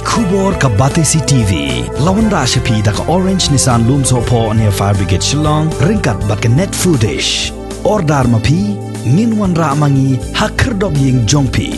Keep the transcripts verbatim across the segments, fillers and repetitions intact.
Khubor ka Batesi T V. La wanrah sha phi da ka Orange Nissan Lumsohphoh near Fire Brigade Shillong, ryngkat bad ka Net Foodish. Order ma phi, ngin wanrah ma ngi ha khyrdop ïing jong phi.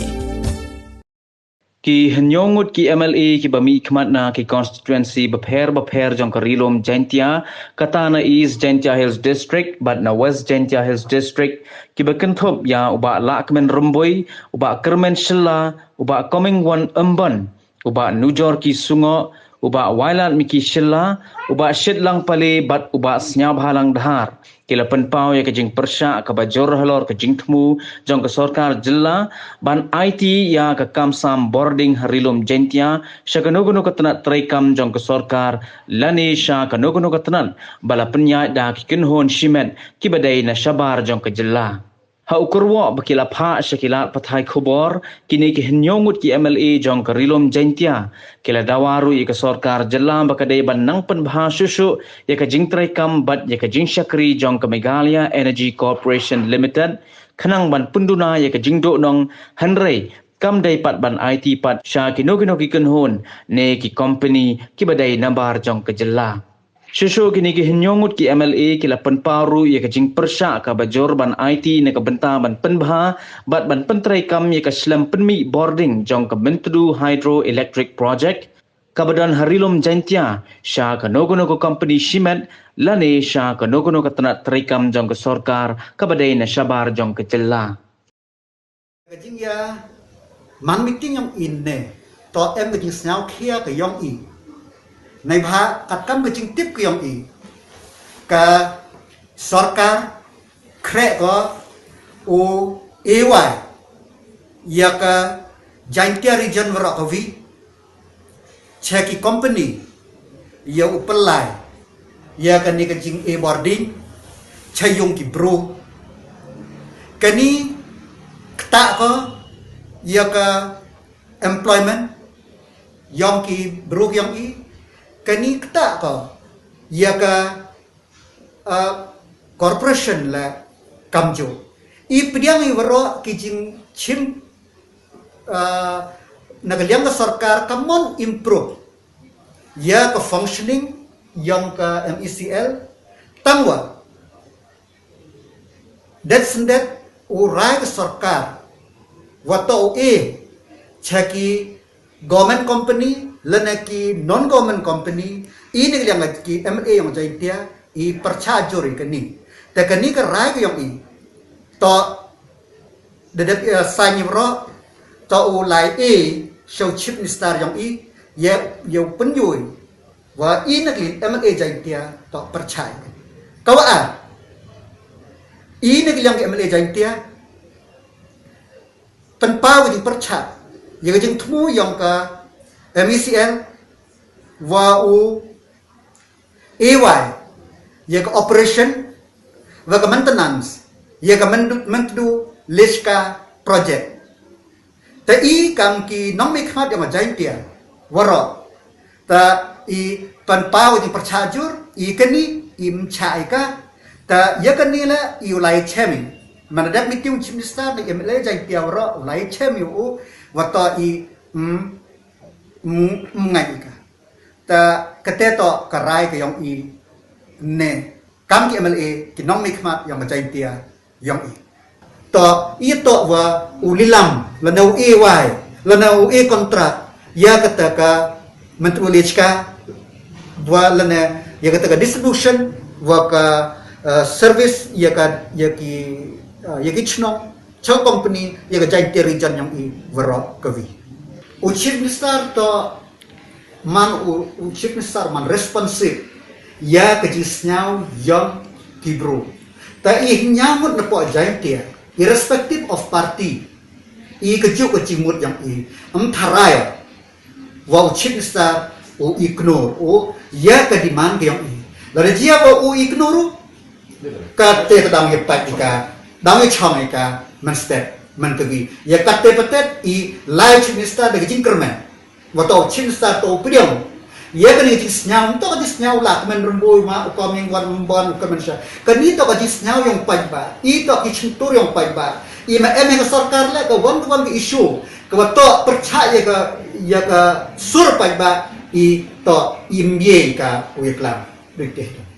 Ki hynñiew ngut ki M L A kiba mihkhmat na ki constituency bapher bapher jong ka Ri Lum Jaintia, kata na East Jaintia Hills District bad na West Jaintia Hills District, kiba kynthup ïa u Bah Lahkmen Rymbui, u Bah Kyrmen Shylla, u Bah Comingone Ymbon, u Bah Nujorki Sungoh, u Bah Wailadmiki Shylla, u Bah Shitlang Pale bad u Bah Sniawbhalang Dhar, ki la pynpaw ïa ka jingpyrshah kaba jur halor ka jingthmu jong ka sorkar jylla ban aiti ïa ka kam sam bording ha Ri Lum Jaintia sha kano kano ka tnat treikam jong ka sorkar lane sha kano kano ka tnat ba la pynïaid da ki kynhun shimet kiba dei na shabar jong ka jylla. Ha u kyrwoh ba ki la phah sha ki lad pathai khubor, kine ki hynñiew ngut ki M L A jong ka Ri Lum Jaintia ki la dawa ruh ïa ka sorkar jylla ba ka dei ban nang pynbha shuh shuh ïa ka jingtreikam bad ïa ka jingshakri jong ka Meghalaya Energy Corporation Limited, khnang ban pynduna ïa ka jingduhnong, hynrei kam dei pat ban aiti pat sha kino kino ki kynhun ne ki kompani kiba dei nabar jong ka jylla. Shuh shuh kine ki hynñiew ngut ki M L A ki la pynpaw ruh ïa ka jingpyrshah kaba jur ban aiti na ka bynta ban pynbha bad ban pyntreikam ïa ka shlem pynmih bording jong ka Myntdu Hydroelectric Project, kaba don ha Ri Lum Jaintia, sha kano kano ka kompani shimet lane sha kano kano ka tnat treikam jong ka sorkar kaba dei na shabar jong ka jylla. Ka jingïa man meeting ïong i ne, to em ka jingsngew khia ka ïong i. Neibhah katkam ka jingtip ka ïong i, ka sorkar khreh ko u A Y ïa ka Jaintia Region waroh kawi, cha ki company ïa u pynlai ïa kane ka jing-e bording cha ïong ki bru. Kane ktah ko ïa ka employment ïong ki bru ïong i. Kane ktah ko ïa ka uh, corporation la kamjooh. I pdiang i waroh ki jingshim uh, na ka liang ka sorkar ka mon improve ïa ka functioning ïong ka M E C L. Tangwa dat syndet u rai ka sorkar wa to u e cha ki government company lane ki non government company, i ne ka liang ki M L A ïong Jaintia i pyrchah jur ïa kane. Te kane ka rai ka ïong i to da dep ïa sign ïa waroh, to u lai e sha u chief minister ïong i ïa ïa u pynjur wa i ne ka liang M L A Jaintia to pyrchah. Ka wa ar i ne ka liang ki M L A Jaintia pynpaw ka jingpyrchah ïa ka jingthmu ïong ka M E C L wa u A Y ïa ka operation wa ka maintenance ïa ka Myntdu, Myntdu Lishka project. Te i kam ki nongmihkhmat ïong ka Jaintia waroh, te i pynpaw ïa ka jingpyrchah jur, i kane i ym chah ïa ka. Te ïa kane la i u lai chem i. Mana dep meeting chief minister ne M L A Jaintia waroh u lai chem ïa u wa to i ym ym ngai ïa ka. Te kate to ka rai ka ïong i ne kam ki M L A ki nongmihkhmat ïong ka Jaintia ïong i. To i to wa u lilam lane u A Y lane u e contract ïa kata ka Myntdu Lishka wa lane ïa kata ka distribution wa ka uh, service ïa ka ïa ki uh, ïa ki chnong cha company ïa ka Jaintia Region ïong i waroh kawi. U chief minister to man u, u chief minister man responsive ïa ka jingsngew ïong ki bru. Ta i hynñiew ngut na poh Jaintia, irrespective of party, i ka juk ka jingmut ïong i ym tharai wa u chief minister u ignore u ïa ka demand ka ïong i. Lada jia wa u ignore u, kate ka dang ïa pat ïa ka, dang ïa chong ïa ka man step man kawi. Ïa kate patet i lai chief minister da ka jingkyrmen. Wa to chief minister to u pdiang ïa kane ka jingsngew, to ka jingsngew la ka men remboi ma u Comingone Ymbon u ka men sha. Kane to ka jingsngew ïong paidbah, i to ki chyntur ïong paidbah. I ma em ïa ka sorkar le ka wan ka wan ka issue ka wa to pyrchah ïa ka Ïa ka sur paidbah i to im ye ka wei klam. Dei te.